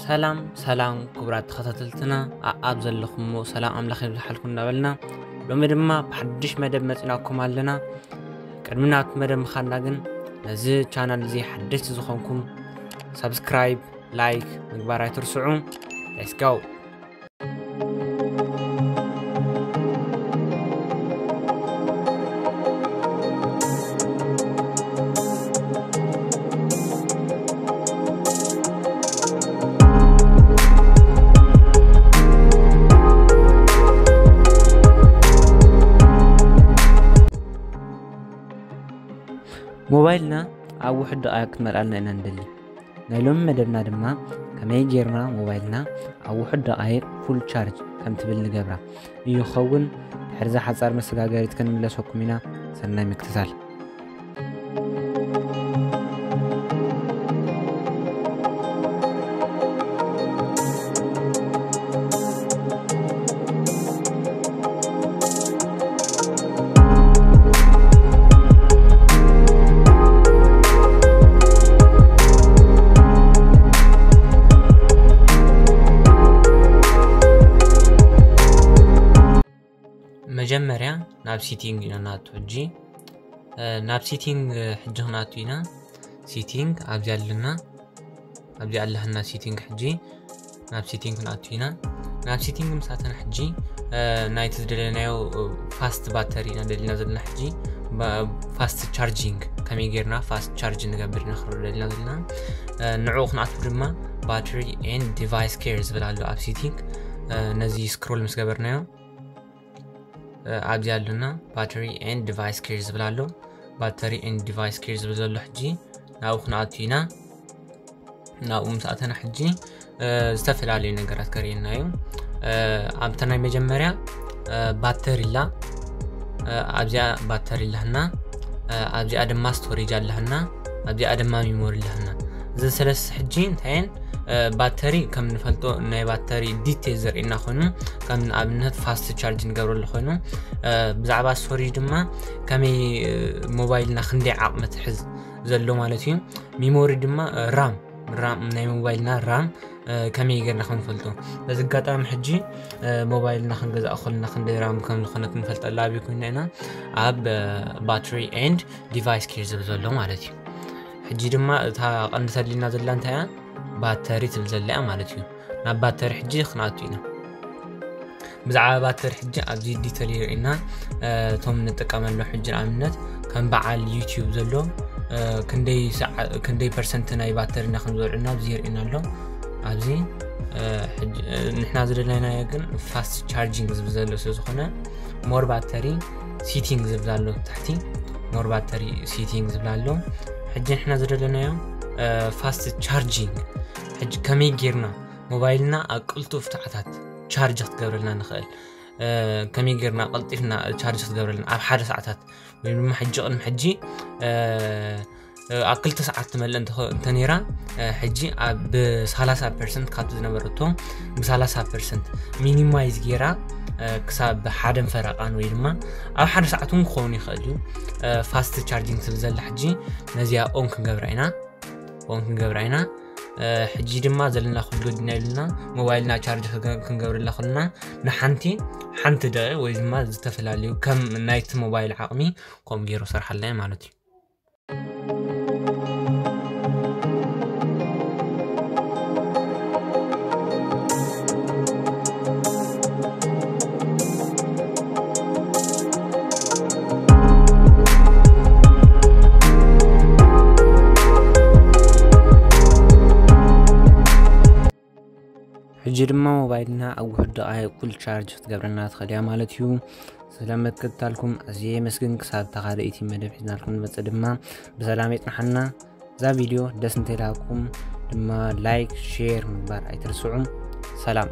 ሰላም ሰላም ክቡራት ተኸታተልትና፣ ኣኣብ ዘለኹሞ ሰላም ኣምላኽ ይብዝሓልኩም እናበልና፣ ሎሚ ድማ ብሓድሽ መደብ መፂናኩም ኣለና። ቅድሚ ናብቲ መደብ ምኻድና ግን፣ ነዚ ቻናል እዚ ሓደሽቲ ዝኾንኩም፣ ሳብስክራይብ፣ ላይክ ምግባር ኣይትርስዑ። Let's go። ሞባይልና ኣብ ውሑድ ደቓይቕ ክትመልኣልና ኢና ንደሊ። ናይ ሎሚ መደብና ድማ ከመይ ጌርና ሞባይልና ኣብ ውሑድ ደቓይቕ ፉል ቻርጅ ከም ትብል ንገብራ እዩ ዝኸውን። ድሕሪ እዛ ሓጻር መሰጋገሪት ክንምለሰኩም ኢና። ሰናይ ምክትታል። መጀመርያ ናብ ሲቲንግ ኢና ናቱ ሕጂ። እ፣ ናብ ሲቲንግ ሕጂ ክንኣቱ ኢና። ሲቲንግ ኣብዚ ኣለና፣ ኣብዚ ኣለህና ሲቲንግ። ሕጂ ናብ ሲቲንግ ክንኣቱ ኢና። ናብ ሲቲንግ ምስ ኣተና ሕጂ፣ እ፣ ናይቲ ዝደለናዮ፣ እ፣ ፋስት ባተሪ ኢና ደሊና ዘለና። ሕጂ ባ-፣ ፋስት ቻርጂንግ ከመይ ጌርና ፋስት ቻርጅ ንገብር ኢና ክንርኢ ደሊና ዘለና። እ፣ ንዕኡ ክንኣቱ ድማ ባተሪ ኤንድ ዲቫይስ ኬር ዝብል ኣሎ ኣብ ሲቲንግ። እ፣ ነዚ ስክሮል ምስ ገበርናዮ፣ እ፣ ኣብዚ ኣሉና ባተሪ ኤንድ ዲቫይስ ኬር ዝብል ኣሎ። ባተሪ ኤንድ ዲቫይስ ኬር ዝብል ዘሎ ሕጂ ናብኡ ክንኣቱ ኢና። ናብኡ ምስ ኣተና ሕጂ፣ እ፣ ዝተፈላለዩ ነገራት ከርእየና እዩ። እ፣ ኣብታ ናይ መጀመርያ፣ እ፣ ባተሪ ኣላ። እ፣ ኣብዚኣ ባተሪ ኣለህና። እ፣ ኣብዚኣ ድማ ስቶሬጅ ኣለህና። ኣብዚኣ ድማ ሚሞሪ ኣለህና። እዚ ሰለስተ ሕጂ እንታየን፣ እ፣ ባተሪ ከም ንፈልጦ ናይ ባተሪ ዲቴል ዘርእየና ኮይኑ፣ ከም ንኣብነት ፋስት ቻርጅ ንገብረሉ ኮይኑ፣ እ፣ ብዛዕባ ስቶሬጅ ድማ ከመይ፣ እ፣ ሞባይልና ክንደይ ዓቕሚ ትሕዝ ዘሎ ማለት እዩ። ሚሞሪ ድማ፣ እ፣ ራም፣ ራም ናይ ሞባይልና ራም፣ እ፣ ከመይ ጌርና ከም ንፈልጦ። በዚ ኣጋጣሚ ሕጂ፣ እ፣ ሞባይልና ክንገዛእ ከለና ክንደይ ራም ከም ዝኾነ ክንፈልጠላ ኣበይ ኮይንና ኢና? ኣብ፣ እ፣ ባትሪ ኤንድ ዲቫይስ ኬር ዝብል ዘሎ ማለት እዩ። ሕጂ ድማ እታ ቀንዲ ተድልና ዘላ እንታይ እያ? ባተሪ ትብል ዘላ እያ ማለት እዩ። ናብ ባተሪ ሕጂ ክንኣቱ ኢና። ብዛዕባ ባተሪ ሕጂ ኣብዚ ዲቴል የርእየና። እ፣ እቶም ንጥቀመሎም ሕጂ ንኣብነት ከም በዓል ዩቲዩብ ዘሎ፣ እ፣ ክንደይ ሰዓ-፣ ክንደይ ፐርሰንት ናይ ባተሪና ከም ዝበልዑና ኣብዚ የርእየና ኣሎ። ኣብዚ፣ እ፣ ሕጂ፣ እ፣ ንሕና ዝደለናዮ ግን ፋስት ቻርጂንግ ዝብል ዘሎ ስለ ዝኾነ ሞር ባተሪ ሲቲንግ ዝብል ኣሎ ታሕቲ። ሞር ባተሪ ሲቲንግ ዝብል ኣሎ። ሕጂ ንሕና ዝደለናዮ፣ እ፣ ፋስት ቻርጂንግ። ሕጂ ከመይ ጌርና ሞባይልና ኣብ ቅልጡፍ ሰዓታት ቻርጅ ክትገብረልና ንኽእል? እ፣ ከመይ ጌርና ቀልጢፍና ቻርጅ ክትገብረልና ኣብ ሓደ ሰዓታት፣ ወይ ድማ ሕጂ ቅድሚ ሕጂ፣ እ፣ እ፣ ኣብ ክልተ ሰዓት ትመልእ እንተ-፣ እንተ ነይራ፣ እ፣ ሕጂ ኣብ ብሰላሳ ፐርሰንት ካብቲ ዝነበረቶ ብሰላሳ ፐርሰንት ሚኒማይዝ ጌራ፣ እ፣ ክሳብ ብሓደን ፈረቓን ወይ ድማ ኣብ ሓደ ሰዓት እውን ክኸውን ይኽእል እዩ። እ፣ ፋስት ቻርጂንግ ትብል ዘላ ሕጂ ነዚኣ ኦን ክንገብራ ኢና። ኦን ክንገብራ ኢና። እ፣ ሕጂ ድማ ዘለና ኩሉ ወዲና ኢሉና፣ ሞባይልና ቻርጅ ክንገ-፣ ክንገብረላ ከለና ንሓንቲ፣ ሓንቲ ደቂቕ ወይ ድማ ዝተፈላለዩ ከም ናይቲ ሞባይል ዓቕሚ ከምኡ ገይሩ ሰርሓልና እዩ ማለት እዩ። ሕጂ ድማ ሞባይልና ኣብ ውሑድ ደቓይቕ ፉል ቻርጅ ክትገብረና ትኽእል እያ ማለት እዩ። ስለ ምክትታልኩም ኣዝየ የመስግን። ክሳብ እታ ካልኣይቲ መደብ ሒዝናልኩም ንመጽእ ድማ ብሰላም የጽንሓና። እዛ ቪድዮ ደስ እንተኢላኩም ድማ ላይክ፣ ሼር ምግባር ኣይትርስዑ። ሰላም።